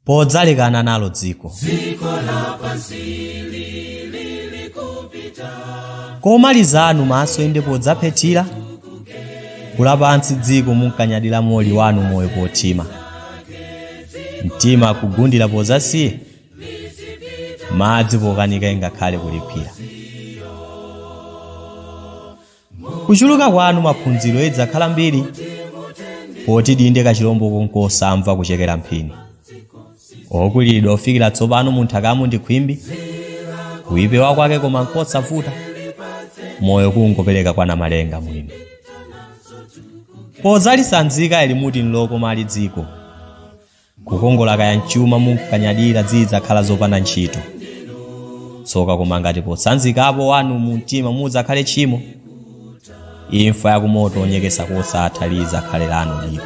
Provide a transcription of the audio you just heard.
Podzalekana nalo dziko. Komalizanu maso inde podzaphethira kulapansi dziko munkanyadira moli wanu moyo pothima mtima kugundira podzasiye madzi pokanika ingakhale kuliphira. Kuchuluka kwanu maphunziro idzakhala mbiri poti dinde kachilombo konkosamva kuchekera mphini. Okulidwa ofikira tsopano munthu akamu ndi khwimbi kuipewa kwake koma nkosavuta moyo kungopereka kwa Namalenga mwini. Podzalisanzika ili muti nloko mali dziko kukongola kaya mchuma munkanyadira zidzakhala zopanda ntchito. Tsoka koma ngati potsanzikapo wanu mu mtima mudzakhale tchimo, imfa yakumoto onyekesa kosatha lidzakhale lanu lipo.